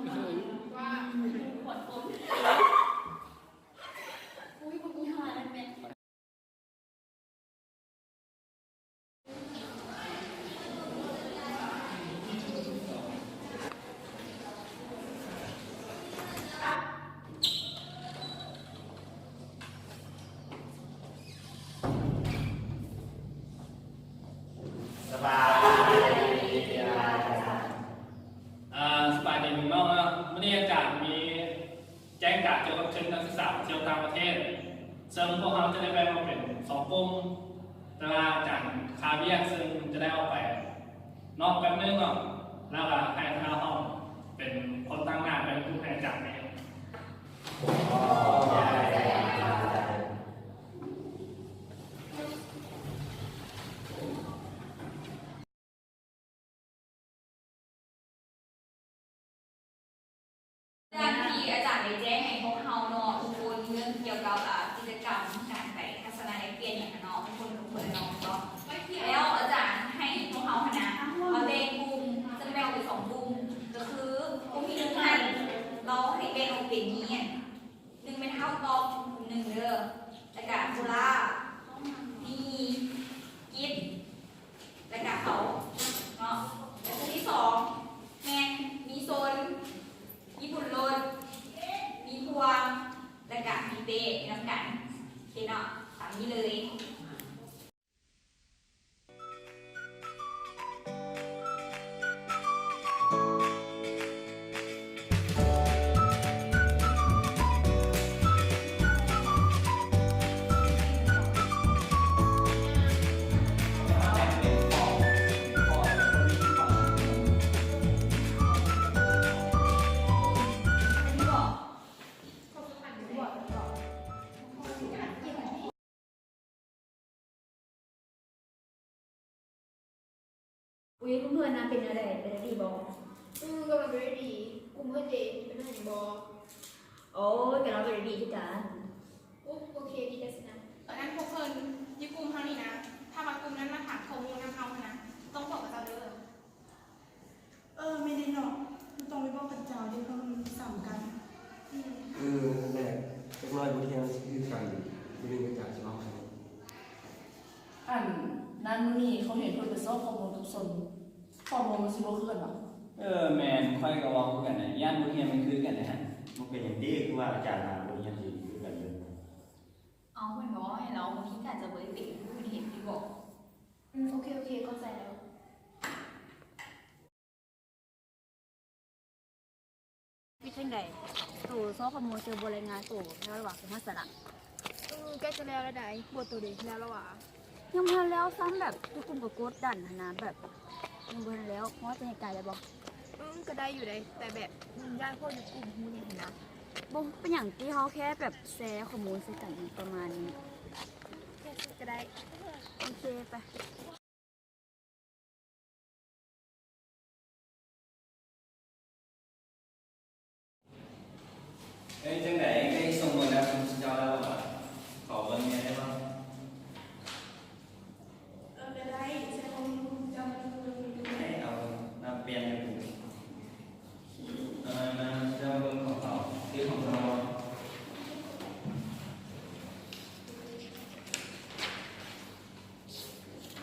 ວ່າ ອຸຍ ບັກອີຫ່ານັ້ນແມ່ນ ສະບາຍດີ ອາ ສະບາຍດີນ້ອງໆເນາະ. ມື້ນີ້ອາຈານມີ ແຈ້ງການກ່ຽວກັບເທຣິບນັກສຶກສາໄປທ່ຽວຕ່າງປະເທດ, ເຊິ່ງພວກເຮົາຈະໄດ້ແບ່ງອອກເປັນສອງກຸ່ມ, ແຕ່ວ່າອາຈານຄາວຽກເຊິ່ງຈະໄດ້ອອກໄປນອກແປັບໜຶ່ງເນາະ, ແລ້ວກໍໃຫ້ຄະນະຫ້ອງເປັນຄົນຕັ້ງໜ້າແບ່ງກຸ່ມໃຫ້ອາຈານເອງ. ດັ່ງທີ່ອາຈານໄດ້ແຈ້ງໃຫ້ພວກເຮົາເນາະ ທຸກຄົນ ເລື່ອງກ່ຽວກັບ ອາ ກິດຈະກຳການໄປທັດສະນະແລກປ່ຽນຫຍັງຫັ້ນເນາະ ທຸກຄົນ ທຸກຄົນເນາະ ແລ້ວອາຈານໃຫ້ພວກເຮົາຫັ້ນນະ ມາແບ່ງກຸ່ມ ເຊິ່ງແບ່ງອອກເປັນສອງກຸ່ມ ກໍຄືກຸ່ມທີໜຶ່ງຫັ້ນ ເຮົາໃຫ້ແບ່ງອອກເປັນນີ້ ໜຶ່ງແມ່ນເຮົາຕອບກຸ່ມໜຶ່ງເດີ ແລ້ວກະໂຄລາ ມີກິດ ແລ້ວກະເຂົາເນາະ ແລ້ວກຸ່ມທີສອງແມ່ນມີຊົນ ມີບຸນລົດ ມີພວງ ແລ້ວກະມີເປ້ ນຳກັນ ໂອເຄເນາະ ຕາມນີ້ເລີຍ. ອຸ້ຍ ເພື່ອນນາເປັນແນວໃດ? ໄປໄດ້ດີບໍ່? ອືມ ກຳລັງໄປໄດ້ດີ. ກຸ່ມເພື່ອນເດ ມີບັນຫາຫຍັງບໍ່? ໂອ້ຍ ກຳລັງໄປໄດ້ດີຄືກັນ. ໂອ້ ໂອເຄ ດີແລ້ວຊັ້ນນະ. ອັນນັ້ນພວກເພິ່ນຢູ່ກຸ່ມເຮົານີ້ນະ ຖ້າວ່າກຸ່ມນັ້ນມາຖາມຂໍ້ມູນນຳເຮົາຫັ້ນນະ ຕ້ອງບອກເຂົາເຈົ້າເດີ. ເອີ ແມ່ນເດເນາະ ບໍ່ຕ້ອງໄປບອກເຂົາເຈົ້າເດ ເພາະມັນຊ້ຳກັນ. ອືມ ເອີ ນັ້ນແຫຼະ ຈັກໜ້ອຍບົດຮຽນມັນຊິຄືກັນ ມື້ອື່ນອາຈານຊິເວົ້າໃຫ້. ອັນນັ້ນມື້ນີ້ເຂົາເຫັນເພິ່ນໄປຊອກຂໍ້ມູນກັບຊົນ ຂໍ້ມູນມັນຊິບໍ່ຄືກັນຫວາ? ເອີ ແມ່ນ ຂ້ອຍກໍເວົ້າຄືກັນນະ ຢ້ານບົດຮຽນມັນຄືກັນເດຫັ້ນ. ມັນເປັນຫຍັງຕິ ຄືວ່າອາຈານຫາບົດຮຽນຊິຄືກັນເລີຍ? ເອົາ ເພິ່ນກໍເວົ້າໃຫ້ລາວ ບາງທີກໍອາດຈະບໍ່ໄດ້ເປັນຄືເພິ່ນເຫັນຢູ່ບໍ? ອືມ ໂອເຄ ໂອເຄ ເຂົ້າໃຈແລ້ວ. ເຮັດຈັ່ງໃດ? ໂຕຊອກຂໍ້ມູນເຊີງບໍ່ລາຍງານໂຕແລ້ວລະຫວາ? ຄືຮອດໃສລະ? ເອີ ໃກ້ຈະແລ້ວແລ້ວໃດ໋. ບົດໂຕເດ ແລ້ວລະຫວາ? ຍັງບໍ່ທັນແລ້ວຊ້ຳ ແບບທຸກກຸ່ມກໍກົດດັນຫັ້ນນະ ແບບຍັງບໍ່ທັນແລ້ວ. ພໍຈະເຮັດກາຍໄດ້ບໍ່? ອືມ ກໍໄດ້ຢູ່ໃດ໋ ແຕ່ແບບຢ້ານພວກຢູ່ກຸ່ມຮູ້ຫຍັງຫັ້ນນະ. ບໍ່ເປັນຫຍັງຕິ ເຮົາແຄ່ແບບແຊຂໍ້ມູນໃສ່ກັນປະມານນີ້ ແຄ່ຊິກໍໄດ້. ໂອເຄ ໄປ. ເອີ ຈັ່ງໃດ ໄດ້ສົ່ງເບິ່ງແລ້ວ ເຈົ້າແລ້ວບໍ່? ຂໍເບິ່ງແດ່ໄດ້ບໍ່? ເອີ ກໍໄດ້ ໃສ່ຂໍ້ມູນຂອງເຈົ້າ ໄດ້ ເອົາມາປ່ຽນກັນດູ. ເອີ ມາ ເຈົ້າເບິ່ງຂອງເຂົາ ຄືຂອງເຮົາ.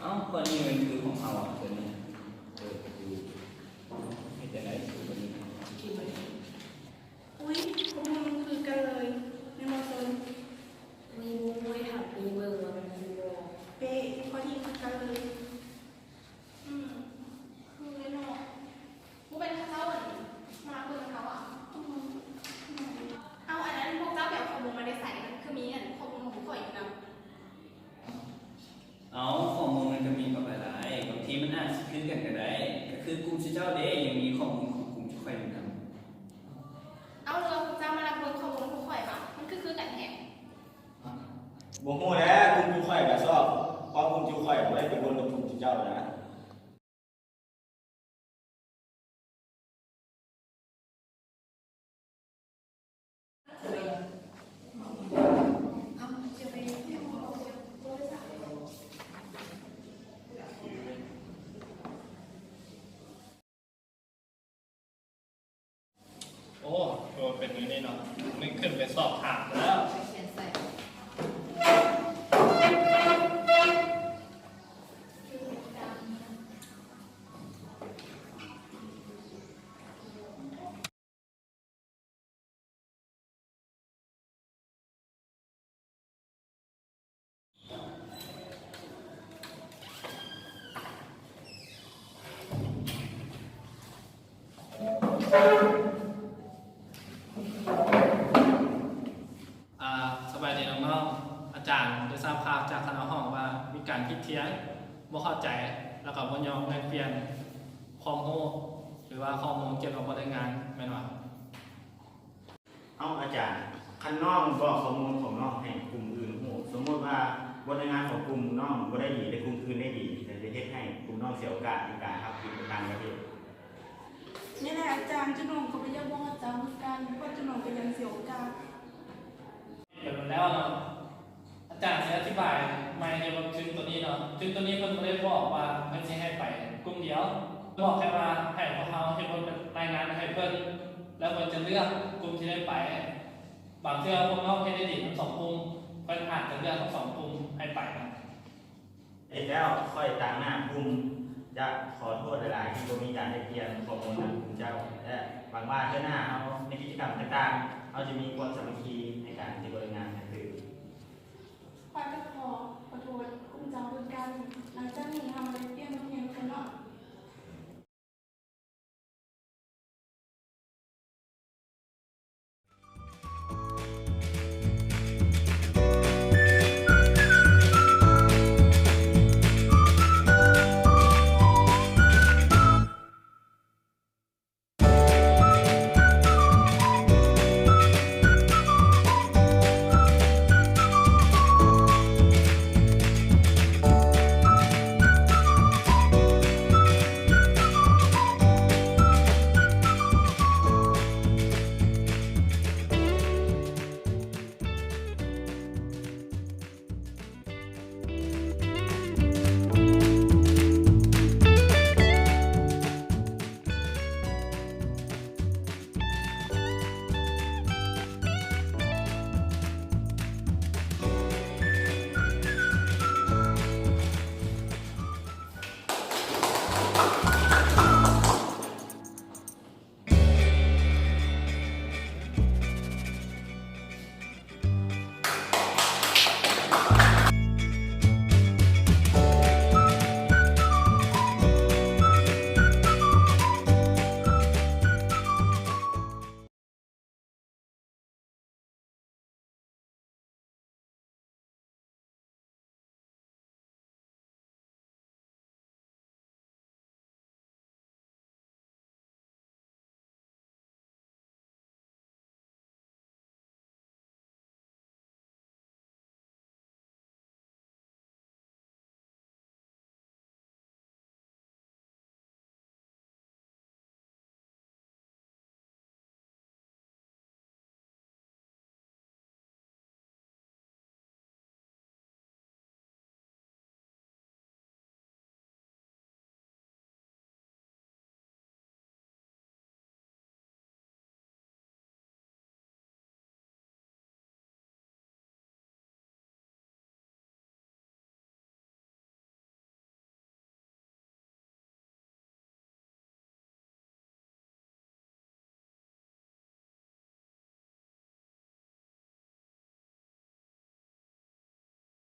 ເອົ້າ ຂໍ້ນີ້ມັນຄືຂອງເຮົາ ຕົວນີ້ ເອີ ຄື ເຮັດຈັ່ງໃດ ຄືຕົວນີ້ ຄິດວ່າ ອຸ້ຍ ຂໍ້ມູນມັນຄືກັນເລີຍ ແມ່ນບໍ່ເຊີນ? ມີ ບໍ່ຮູ້ ຖາມປີເບິ່ງວ່າມັນຄືບໍ່. ເປ້ ຂໍ້ນີ້ຄືກັນເລີຍ. ອືມ ຄືເລີຍເນາະ. ບໍ່ແມ່ນເຂົາເຈົ້າ ອັນ ມາເບິ່ງເຮົາຫວາ? ອືມ ເອົາ ອັນນັ້ນ ພວກເຈົ້າໄປເອົາຂໍ້ມູນມາແຕ່ໃສ? ມັນຄືມີ ອັນ ຂໍ້ມູນຂອງພວກຂ້ອຍຢູ່ນຳ. ເອົາ ຂໍ້ມູນມັນກໍມີບັກຫຼາຍໆ ບາງທີມັນອາດຊິຄືກັນກໍໄດ້. ກໍຄືກຸ່ມເຈົ້າເດ້ ຍັງມີຂໍ້ມູນຂອງກຸ່ມເຈົ້າຂ້ອຍຢູ່ນຳ. ເອົາ ຫຼືວ່າພວກເຈົ້າມາລັກເບິ່ງຂໍ້ມູນຂອງພວກຂ້ອຍຫວາ? ມັນຄືຄືກັນແທ້. ບໍ່ຮູ້ແຫຼະ ກຸ່ມເຈົ້າຂ້ອຍກໍຊອກ ເພາະກຸ່ມເຈົ້າຂ້ອຍບໍ່ໄດ້ໄປລົມກັບກຸ່ມເຈົ້ານະ. ໂອ້ ຄືວ່າເປັນແນວນີ້ເນາະ ໄດ້ຂຶ້ນໄປສອບຖາມແລ້ວ. ອ່າ ສະບາຍດີນ້ອງໆ. ອາຈານໄດ້ຊາບຂ່າວຈາກຄະນະຫ້ອງວ່າມີການຜິດຖຽງ, ບໍ່ເຂົ້າໃຈ ແລ້ວກໍບໍ່ຍອມແລກປ່ຽນຄວາມຮູ້ ຫຼືວ່າຂໍ້ມູນກ່ຽວກັບບົດລາຍງານ ແມ່ນບໍ່? ເອົ້າ ອາຈານ, ຄັນນ້ອງບອກຂໍ້ມູນຂອງນ້ອງໃຫ້ກຸ່ມອື່ນຮູ້, ສົມມຸດວ່າບົດລາຍງານຂອງກຸ່ມນ້ອງບໍ່ໄດ້ດີ ແຕ່ກຸ່ມອື່ນໄດ້ດີ, ແລ້ວຈະເຮັດໃຫ້ກຸ່ມນ້ອງເສຍໂອກາດໃນການຮັບທຶນໄປຕ່າງປະເທດ. ແມ່ນແຫຼະອາຈານ, ຈຸນ້ອງກໍບໍ່ຢາກບອກອາຈານຄືກັນ, ເພາະຈຸນ້ອງກໍຢ້ານເສຍໂອກາດ. ແລ້ວເນາະ ອາຈານຊິອະທິບາຍໃໝ່ກ່ຽວກັບທຶນໂຕນີ້ເນາະ. ທຶນໂຕນີ້ເພິ່ນບໍ່ໄດ້ບອກວ່າເພິ່ນຊິໃຫ້ໄປກຸ່ມດຽວ, ບອກແຄ່ວ່າໃຫ້ພວກເຮົາເຮັດບົດລາຍງານໃຫ້ເພິ່ນ ແລ້ວເພິ່ນຈະເລືອກກຸ່ມທີ່ໄດ້ໄປ. ບາງເທື່ອພວກນ້ອງເຮັດໄດ້ດີທັງສອງກຸ່ມ, ເພິ່ນອາດຈະເລືອກທັງສອງກຸ່ມໃຫ້ໄປນະ. ເຮັດແລ້ວ, ຂ້ອຍຕາງໜ້າກຸ່ມຈະຂໍໂທດຫຼາຍໆ ທີ່ບໍ່ມີການແລກປ່ຽນຂໍ້ມູນນຳກຸ່ມເຈົ້າ ແລະ ຫວັງວ່າເທື່ອໜ້າເຮົາໃນກິດຈະກຳຕ່າງໆ ເຮົາຈະມີຄວາມສາມັກຄີໃນການເຮັດບົດລາຍງານກັນຕື່ມ. ຂ້ອຍກໍຂໍ ຂໍໂທດກຸ່ມເຈົ້າຄືກັນ. ຫຼັງຈາກນີ້ເຮົາມາແລກປ່ຽນບົດຮຽນກັນເນາະ.